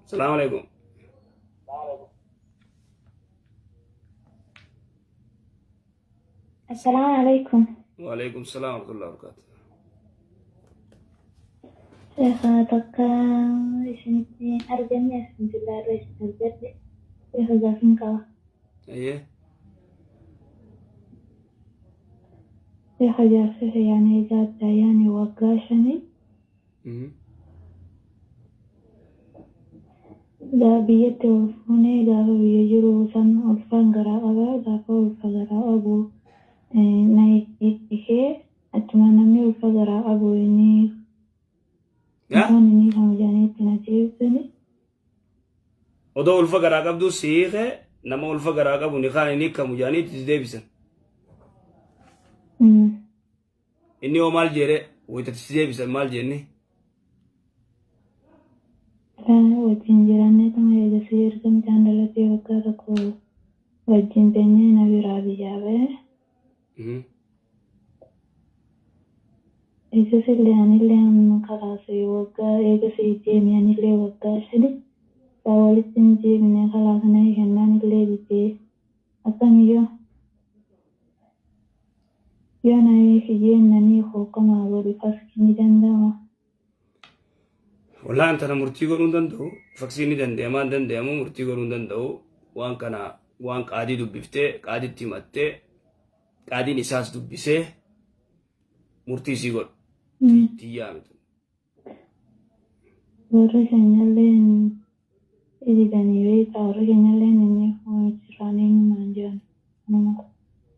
Salaamu alaikum. Assalaamu alaikum. Waalaikum salaam wa rahmatullahi wa barakatuh. Sheekha takka isinitti arganne alhamdulillah irra isin argadhe. Sheekha gaafin qaba. Ayyee. Sheekha jaarsa yaani egaa yaani waggaa 5 Biyyatti ol fuunee gaafa biyya jiru san ulfaan garaa qaba. Gaafa ulfa garaa qabu na hiikee achuma namni ulfa garaa qabu inni afaan inni kan jedhaniitti na deebisani. Odoo ulfa garaa qabdu si hiikee nama ulfa garaa qabu ni kaan inni hiikamu jedhaniitti si deebisan. Inni hoo maal jeere wayitatti si deebisan maal jeenni? Wajjin jiraannee tuma eegasii erga mucaan dhalatee waggaa tokko wajjin teenyee na biraa biyyaa ba'e. Eegas illee anillee kalaas waggaa eegasii deeme anillee waggaa 5 isaa walitti hin deebine kalaas na kennaan illee didee akkamiyyuu yoo na hiike nani hookkamaa godhu faskii ni danda'ama. Wallaan tana murtii godhuu hin danda'u. Faksii ni danda'ama hin danda'amu murtii godhuu hin danda'u. Waan kana waan qaadii dubbiftee qaaditti himattee qaadiin isaas dubbisee murtii isii godhu. Tiyyaa miti. Warri keenyallee didanii beektaa warri keenyallee inni jiraan eenyumaan jiran kanuma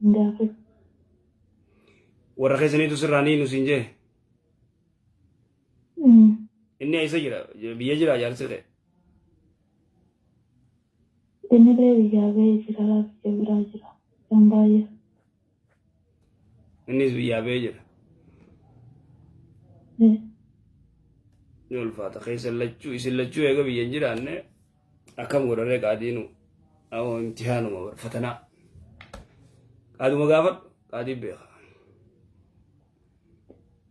hin gaafatu. Warra keessaniitu sirraa ni nu siin jee. Inni eessa jira? Biyya jira jaarsi kee? Innillee biyyaa ba'ee jira biyya biraa jira. Kan baay'ee. Innis biyyaa ba'ee jira. Ni ulfaata. Keessa lachuu isin lachuu eega biyya hin jiraanne akkam godharee qaadiinu awoo imtihaanuma bar fatanaa. Qaaduma gaafadhu qaadii beeka.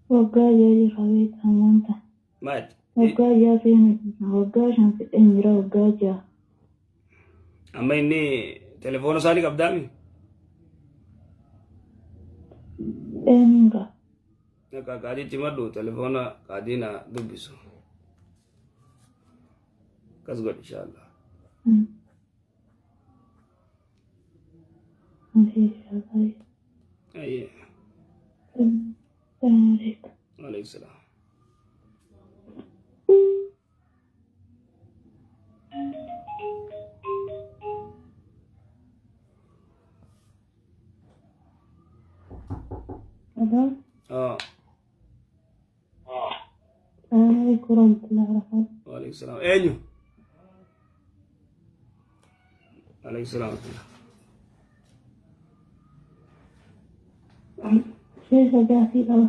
Waggaa 6 jira beektaa wanta. Maal? Waggaa 6 seenu waggaa 5 fixeen jira waggaa 6. Amma inni telefoona isaanii qabdaami? Eenyuun qaba? Akka qaadiitti himadhu telefoona qaadii na dubbisu. Akkas godhi inshaallah. Inshallah. Ayyee. Salaamu alaikum. Waalaikum salaam. Hello. Ah, Salaamu alaikum warahmatullahi wabarakatuh. Waalaikum salaam. Eenyu? Waalaikum salaam. Sheekha gaafii qaba.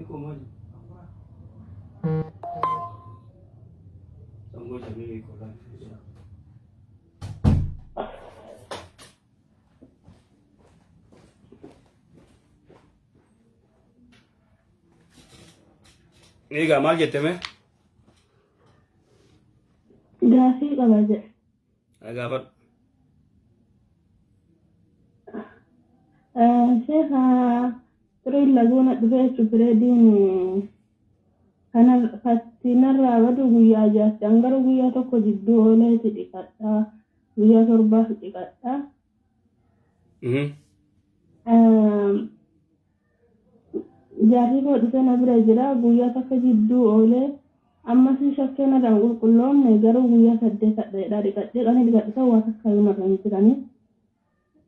Iko maji. Ngoja mimi iko live. Egaa maal jette mee? Gaafii qaba jedhe. Gaafadhu. Sheekha xuriin laguuna dhufee jechuun pireediin kana fattinarraa badu guyyaa 6tti an garuu guyyaa tokko jidduu ooleeti dhiqadha. Guyyaa 7f dhiqadha. Jaarsi koo dhufee na bira jira guyyaa takka jidduu oolee ammas shakkee narraan qulqulloomne garuu guyyaa 8 hadheedha dhiqadhee qanii dhiqadhe ta'u waa takka iyyuu narra hin jiranii.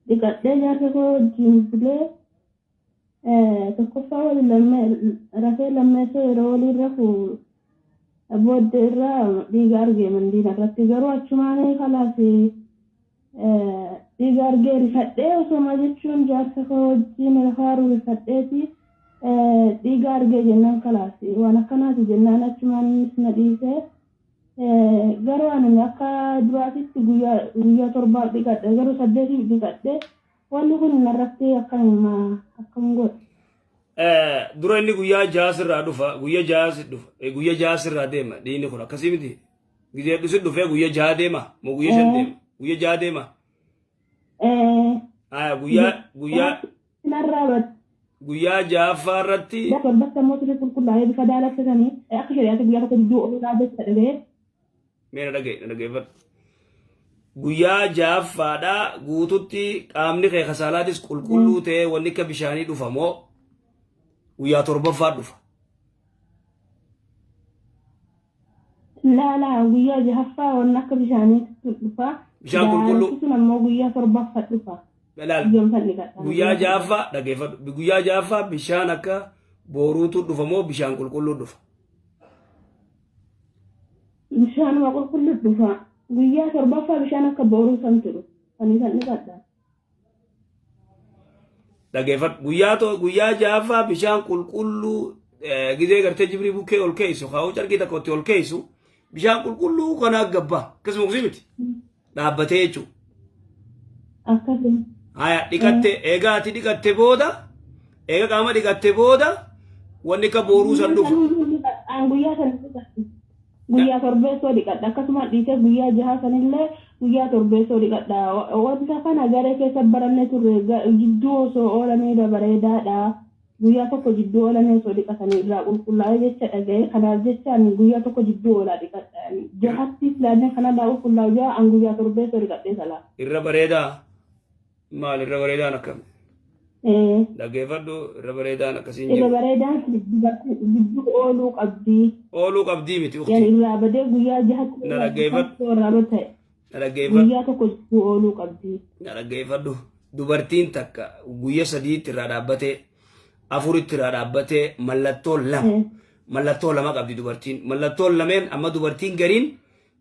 Dhiqadhee jaarsa koo wajjin bulee tokkoffaa waliin rafee lammeessoo yeroo waliin rafu booddee irraa dhiiga argee mandiina irratti garuu achumaan kalaas dhiiga argee rifadhee osoma jechuun jaarsa koo wajjin rafaaru rifadheeti dhiiga argee jennaan kalaas waan akkanaati jennaan achumaan innis na dhiisee garuu ani akka duraatitti guyyaa guyyaa 7f dhiqadhe garuu 8f dhiqadhe wanni kun narratti akkam akkam godhe. Dura inni guyyaa ja'a sirraa dhufa, guyyaa ja'a si dhufa, guyyaa ja'a sirraa deema dhiigni kun akkasii miti. Gizee dhusi dhufee guyyaa ja'a deema moo guyyaa shan deema? Guyyaa ja'a deema. Aya guyyaa guyyaa Narraa bad. Guyyaa ja'affaa irratti Guyyaa torbatti ammoo sirrii qulqullaa'ee bifa daalacha sanii akka shari'aatti guyyaa tokko jidduu oolaa jecha dhaga'ee. Mee na dhaga'i, na dhaggeeffadhu. Guyyaa ja'affaadhaa guututti qaamni kee kasaalaatis qulqulluu ta'ee wanni akka bishaanii dhufa moo guyyaa torbaffaa dhufa? Laa laa, guyyaa jahaffaa wanni akka bishaaniitu dhufa. Bishaan qulqulluu. Daalachi sun ammoo guyyaa torbaffaa dhufa. Laal. Guyyoon san dhiqadha. Guyyaa ja'affaa dhaggeeffadhu. Guyyaa ja'affaa bishaan akka booruutu dhufa moo bishaan qulqulluu dhufa? Bishaanuma qulqulluu dhufa. Guyyaa torbaffaa bishaan akka booruu santu dhufa. Sanii san dhiqadha. Dhaggeeffadhu. Guyyaa ja'affaa bishaan qulqulluu gizee gartee jibrii bukkee ol keeysu kaa'uu carqii tokko itti ol keeysu bishaan qulqulluu kanaa gabbaa akkasuma kusii miti dhaabbatee jechuudha. Akkasuma. Haya, dhiqatte. Egaa ati dhiqatte booda, eega qaama dhiqatte booda wanni akka booruu san dhufa. An guyyaa sana dhiqadha. Guyyaa torbeessoo dhiqadha. Akkasuma dhiisee guyyaa jahaa sanillee guyyaa torbeessoo dhiqadha. Wanta kana garee keessa barannee turre, jidduu osoo oolanii irra bareedaadha. Guyyaa tokko jidduu oolanii osoo dhiqatanii irraa qulqullaa'ee jecha dhaga'ee, kanaaf jecha ani guyyaa tokko jidduu oolaa dhiqadha. Jahatti filaannee kanarraa qulqullaa'u jaha an guyyaa torbeessoo dhiqadhee salaa. Irra bareedaa maal? Irra bareedaan akkam? Ee. Dhaggeeffadhu, irra bareedaan akkasiin Irra jiru. bareedaan dubartiin jidduu ooluu qabdi. Ooluu qabdii miti Yani ukti. irraa badee guyyaa jahatti Na dhaggeeffadhu. irraa ta'e Na dhaggeeffadhu. guyyaa tokko jidduu ooluu qabdi. Na dhaggeeffadhu. Dubartiin takka guyya sadiitti irraa dhaabbatee, afuritti irraa dhaabbatee, mallattoo lama. Mallattoo lama qabdi dubartiin. Mallattoon lameen amma dubartiin gariin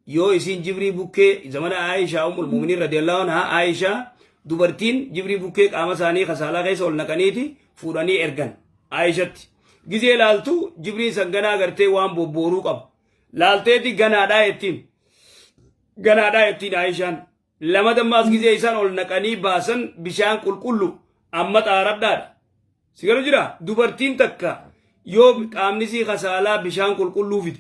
yoo isiin jibrii bukkee zamana Aayishaa ummul mu'miniin radiyallahu anhaa, Aayishaa, dubartiin jibrii bukkee qaama isaanii kasaalaa keessa ol naqaniiti fuudhanii ergan Aayishatti. Gizee laaltu jibriin san ganaa gartee waan bobbooruu qabu. Laalteeti ganaadhaa jettiin. Ganaadhaa jettiin Aayishaan. Lama dammaas gizee isaan ol naqanii baasan bishaan qulqullu amma xaaradhaadha. Si galu jira, dubartiin takka yoo qaamni sii kasaalaa bishaan qulqulluu fide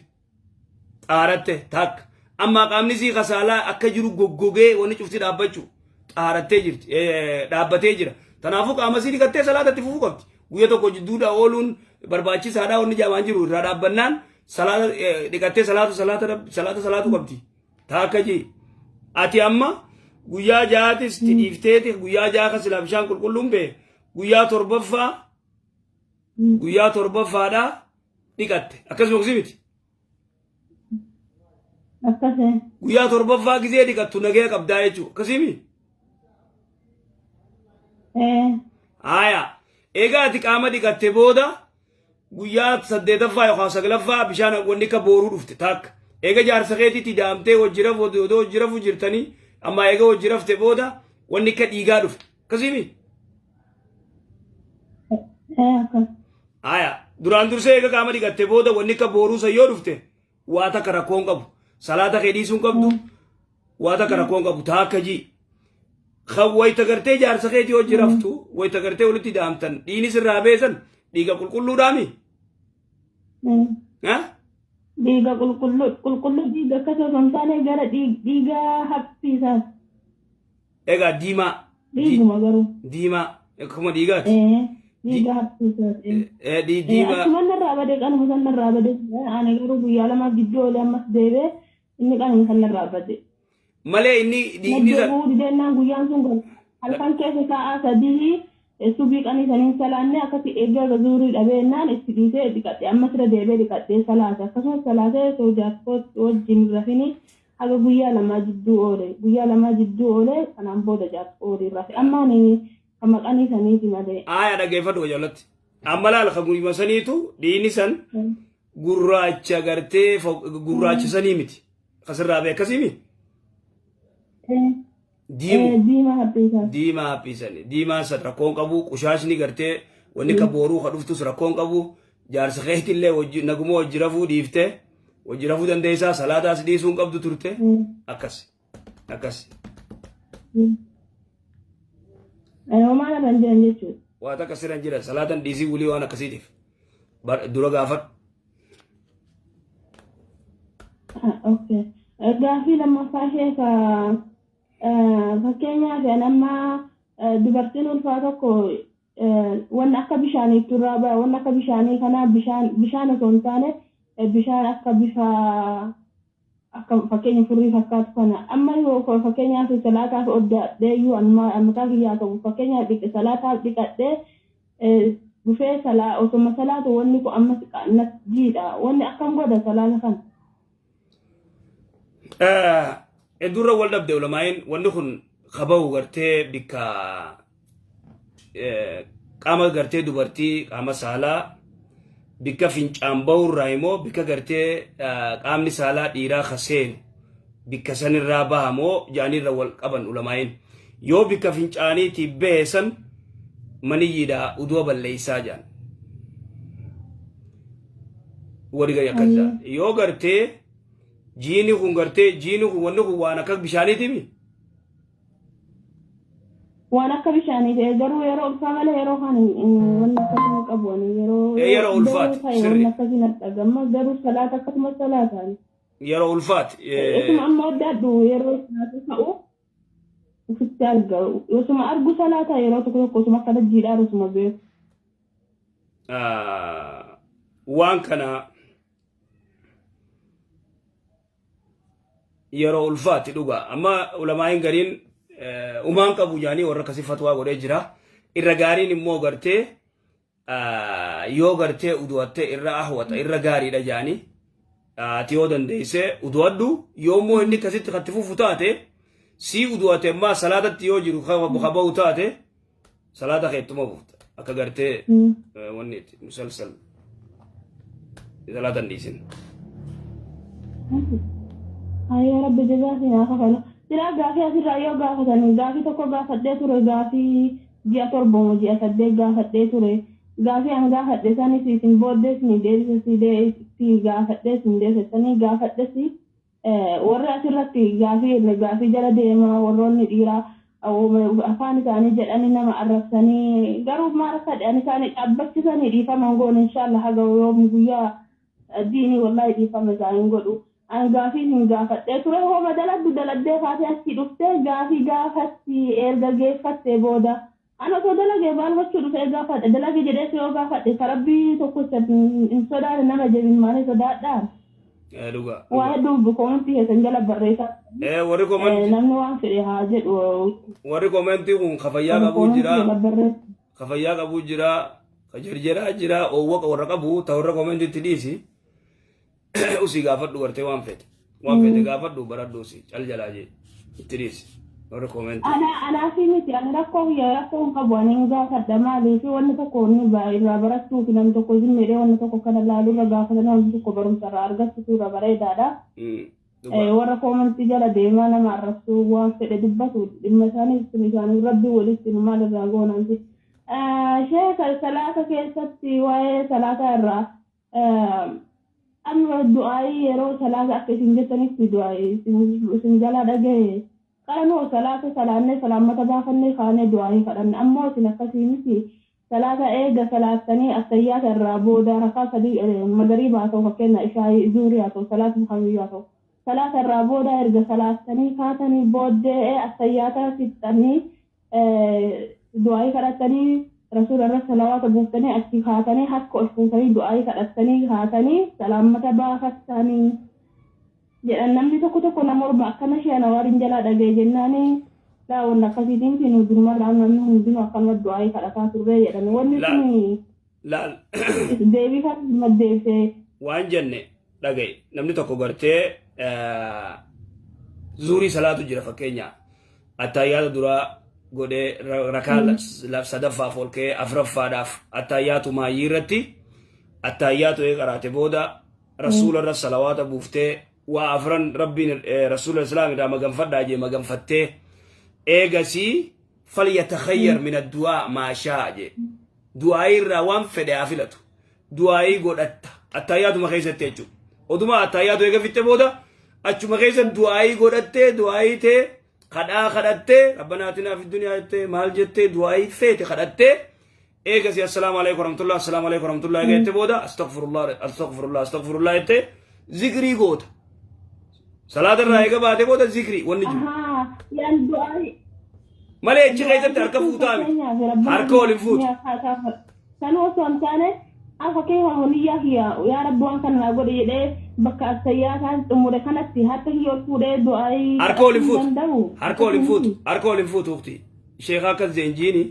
xaaratte takka, amma qaamni sii kasaalaa akka jiru goggogee wanni cufti dhaabbachuu xaarattee jirti, dhaabbatee jira. Kanaafuu qaama sii dhiqattee salaatatti fufuu qabdi. Guyya tokko jidduudha ooluun barbaachisaadha wanni jaamaan jiru, irraa dhaabbannaan salaata dhiqattee salaatu salaata salaata salaatu qabdi. Taakka jee. Ati amma guyyaa ja'aatis itti dhiifteeti guyyaa ja'a kan silaa bishaan qulqulluun bee guyyaa torbaffaa, guyyaa torbaffaadhaa dhiqatte, akkasuma si miti? Akkasii. Guyyaa torbaffaa gizee dhiqattu nagaya qabdaa jechuudha, akkasii? Ee. Haaya, egaa ati qaama dhiqatte booda guyyaa saddeetaffaa yookaan saglaffaa bishaan wanni akka booruu dhufte takka. Eega jaarsa keetiitti daamtee wajji rafu, odoo wajji rafu jirtanii, amma eega wajji rafte booda wanni akka dhiigaa dhufe. Akkasiimi? Ee, akkas. Haaya, duraan dursee eega qaama dhiqatte booda wanni akka booruu san yoo dhufte waa takka rakkoon qabu. Salaata kee dhiisuu hin qabdu. Waa takka rakkoon qabu taakka jii. Kan wayita gartee jaarsa keetii hojii raftu, wayita gartee walitti daamtan dhiigni sirraa beesan dhiiga qulqulluudhaami. Ha? Dhiiga qulqulluu, qulqulluu dhiiga akkasuma osoo hin taane gara dhiiga haphiisaas. Egaa diimaa. Dhiiguma garuu. Diimaa akkuma dhiigaati. Ee, dhiiga haphiisaas. Diimaa. Akkuma narraa bade, qanuma san narraa bade. Ani garuu guyyaa lamaaf gidduu oolee ammas deebi'ee inni qanuma san narraa bade. Malee inni dhiigni san. Deebi'uu didennaan guyyaan sun halkan keessa sa'a 3 subii qanii saniin salaanne, akkasi eeggaa zuurii dhabeennaan itti dhiisee dhiqadhe, ammas irra deebi'ee dhiqadhee salaate, akkasumas salaatee osoo jaarsa wajjin rafini haga guyyaa lamaa jidduu oole, guyyaa lamaa jidduu oole. Kanaan booda jaarsa waliin rafe, amma ani kan maqanii saniiti malee. Aayaa, dhaggeeffadhu jalatti. Amma laal, kan guyyuma saniitu dhiigni san gurraacha gartee gurraacha sanii miti. Kasirraa bee akkasii mi? Diimu. Diimaa haphiisaa. Diimaa haphiisanii. Diimaan san rakkoon qabu, qushaashni gartee wanni akka booruu ka dhuftus rakkoon qabu, jaarsa keetillee wajji naguma wajji rafuu dhiiftee wajji rafuu dandeessaa, salaataas dhiisuu hin qabdu turte, akkas akkas. Homaa lafa hin jiran jechuudha. Waa takka siran jira salaatan dhiisii wulii waan akkasiitiif. Dura gaafadhu. Okay. Gaaffii lammaffaa sheeka, fakkeenyaaf amma dubartiin ulfaa tokko wanni akka bishaanii turraa ba'a. Wanni akka bishaanii kana bishaan osoo hin taane bishaan akka bifa akka fakkeenya furrii fakkaatu kana, amma yoo fakkeenyaaf salaataaf oddaadhee iyyuu mataa kiyyaa qabu, fakkeenyaaf dhiqe, salaataaf dhiqadhee dhufee salaa osoma salaatu wanni kun ammas natti jiidha. Wanni akkam godha salaata kana? Hedduurra wal dhabde ulamaa'in. Wanni kun kabahu gartee bikka qaama gartee dubartii qaama saalaa bikka fincaan bahurraa immoo bikka gartee qaamni saalaa dhiiraa ka seenu bikka sanirraa baha moo jaanirra wal qaban ulamaa'in. Yoo bikka fincaaniitii bahe san maniyyiidha, uduu balleessaa jaan warri gari akkas jaan. Yoo gartee jiini kun gartee jiini kun wanni kun waan akka bishaaniitimi. Waan akka bishaanii ta'e garuu yeroo ulfaa malee yeroo kaan wanni akkasii hin qabu ani yeroo Yeroo ulfaati, ta'e sirri. Wanni akkasii natti dhagama, garuu salaata akkasumas salaataan. Yeroo ulfaati. Osuma amma addaadhu yeroo salaata ta'u ofitti arga, osuma argu salaata yeroo tokko tokko osuma akkana jiidhaan osuma beeku. Waan kana yeroo ulfaati dhuga. Amma ulamaa'iin gariin umaan qabu jaanii warra akkasii fatwaa godhee jira. Irra gaariin immoo gartee yoo gartee udu'attee irra ahwata, irra gaariidha jaanii. Ati yoo dandeessee udu'adhu. Yoo immoo inni akkasitti katti fufu taate, sii udu'ate ammaa salaatatti yoo jiru ka ba'u taate, salaata keettuma fufta akka gartee wanni itti musalsal salaata hin dhiisin. Ayyaa Rabbi jazaa si haa kafalu. Silaa gaafii asirraa yoo gaafatanii, gaafii tokko gaafadhee ture, gaafii ji'a 7 moo ji'a 8 gaafadhee ture. Gaafii an gaafadhe sanis isin booddee isin deebise si gaafadhee isin deebisanii gaafadhes. Warri asirratti gaafii gaafii jala deemaa, warroonni dhiiraa afaan isaanii jedhanii nama arrabsanii, garuu maal akka jedhan isaanii dhaabbachisanii dhiifama hin goone. Inshaallah haga yoom guyyaa diinii wallaahi dhiifama isaa hin godhu. An gaafii hin gaafadhee ture, hooma daladdu daladdee kaatee achii dhuftee gaafii gaafatti erga geeffattee booda an osoo dalagee maal gochuu dhufee gaafadhe dalage jedhees yoo gaafadhe ka Rabbii tokkicha hin sodaane nama jebimmaanii sodaadhaan. Dhugaa. Waa hedduu koomentii keessan jala barreessaa. Warri koomentii Namni waan fedhe haa jedhu. Warri koomentii kun kafayyaa qabuu jira. Jala barreessa. Kafayyaa qabuu jira. Ka jarjaraa jira. Oowwa warra qabu ta warra koomentiitti dhiisi. Usii gaafadhu gartee waan fete. Waan fete gaafadhu, baradhu, usii cal jalaa jee itti dhiisi. Warra koomentii. Ana anaafi miti, ani rakkoo kiyya rakkoo hin qabu, ani hin gaafadha. Maaliif wanni tokko inni irraa barachuuf namni tokko zimmeedhee wanni tokko kana laaluu irra gaafatanii wanti tokko barumsa irraa argachuutu irra bareedaadha. Dhugaa. Warra koomentii jala deemaa nama arrabsuu waan fedhe dubbatu dhimma isaanii sun isaanii Rabbii walitti nu maal irraa goonaanti. Sheeka, salaata keessatti waa'ee salaataa irraa amma du'aayii yeroo salaata akka isin jettanitti du'aayii isin jalaa dhagaye qaranoo salaata salaannee salaammata baafannee kaanee du'aayii kadhanne. Ammoo isin akkasii miti. Salaata eega salaattanii attayyaata irraa booda rakaa sadii, magariiba haa ta'u, fakkeenya ishaayii, zuurii haa ta'u, salaatni kamiyyuu haa ta'u, salaata irraa booda erga salaattanii kaatanii booddee attayyaata fixxanii du'aayii kadhattanii, Rasuula irra salawaata buuftanii, achi kaatanii harka ol fuutanii du'aayii kadhattanii kaatanii salaammata baafattanii jedhan. Namni tokko tokko nama orma akkana shee ana jalaa dhagaye jennaanii, laa, wanni akkasiitiin fi nu durumarraa namni hundinuu akkanuma du'aayii kadhataa turree jedhame. Wanni Laal. sun Laal. deebii kan maddeessee. Waan jenne dhagaye. Namni tokko gartee zuurii salaatu jira, fakkeenya attaayyaata duraa godhee rakaa sadaffaaf ol ka'ee afuraffaadhaaf attaayyaatu maayyii irratti attaayyaatu ee qaraate booda Rasuula irra salawaata buuftee waa afran Rabbiin Rasuula Islaam irraa maganfadhaa jee maganfattee eegasii falyatakhayyar min addu'aa maa shaa jee, du'aayii irraa waan fedhe haa filatu, du'aayii godhatta attaayyaatuma keessatti jechuudha. Oduma attaayyaatu eega fixxe booda achuma keessa du'aayii godhattee, du'aayii tee kadhaa kadhattee, rabbanaa atinaa fi duniyaa jettee, maal jettee, du'aayii feete kadhattee. Eegasi assalaamu alaikum warahmatullah, assalaamu alaikum warahmatullah eega jette booda astaghfirullah, astaghfirullah, astaghfirullah jette zikrii goota. Salaata irraa eega baate booda zikrii wanni jiru. Ahaa, yaan du'aa Malee achi keessatti harka fuutaa miti. Harka ol hin fuutu. San osoo hin taane fakkeenyaaf niyyaa kiyya yaa Rabbi waan kana naa godhi jedhee bakka attayyaa xumure kanatti harka kiyya ol fuudhee du'aa Harka ol hin fuutu. danda'u. Harka ol hin fuutu. Harka ol hin fuutu ukti. Sheekha akkas jeenjiini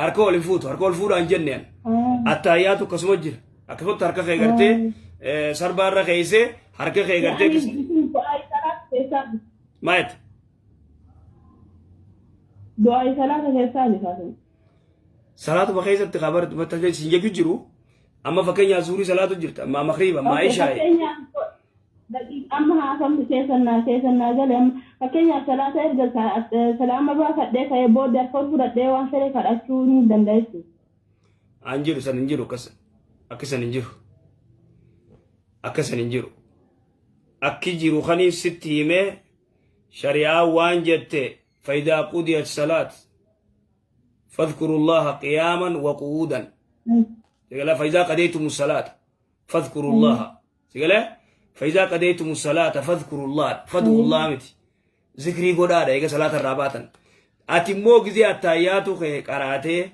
harka ol hin fuutu. Harka ol fuudhaa hin jenne an. Attaayyaatu akkasuma jira. Akkasumatti harka kee gartee sarbaa irra keessee harka kee gartee maal jette? Du'aa salaata keessaa bifaatu. Salaatuma keessatti kabar sin jechuu jiru. Amma fakkeenyaaf zuurii salaatu jirta. Amma makriiba, amma ishaa'i. Fakkeenyaaf amma haasofni keessannaa gale, amma fakkeenyaaf salaata erga salaama baafadhee ka'ee booda harka ol fudhadhee waan fedhe kadhachuu ni danda'a jechuudha. An jiru san hin jiru, akkas akka san hin jiru. Akka san hin jiru. Akki jiru kaniin sitti himee shari'aa waan jette فإذا قضيت الصلاة فاذكروا الله قياما وقعودا. سيقول فإذا قضيتم الصلاة فاذكروا الله. سيقول فإذا قضيتم الصلاة فاذكروا الله، فادعوا الله miti, zikrii godhaadha eega salaata irraa baatan. Ati immoo gizee attayyaatu kee qaraatee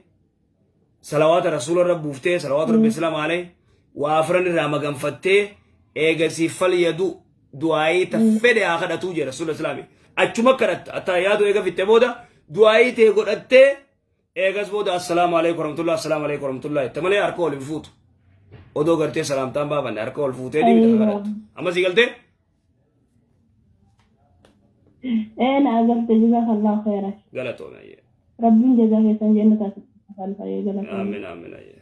salawaata rasuula irra buuftee, salawaata rabbi islaam alayhi waa afran irraa maganfattee, eegasii falyadu du'aayii ta fedhe haa kadhatuu jedha rasuula islaami. Achuma kadhatta. Attayyaatu eega fitte booda du'aayii tee godhattee, eegas booda assalaamu alaikum warahmatullah, assalaamu alaikum warahmatullah jette malee harka ol hin fuutu. Odoo gartee salaamtaan baafanne harka ol fuutee ni bita kadhattu. Amma sii galtee? Ee, naa galte, jazakallahu khairan. Galatoome ayyee. Rabbiin jazaa keessan jennata fayyee, galatoome. Amiin, amiin ayyee.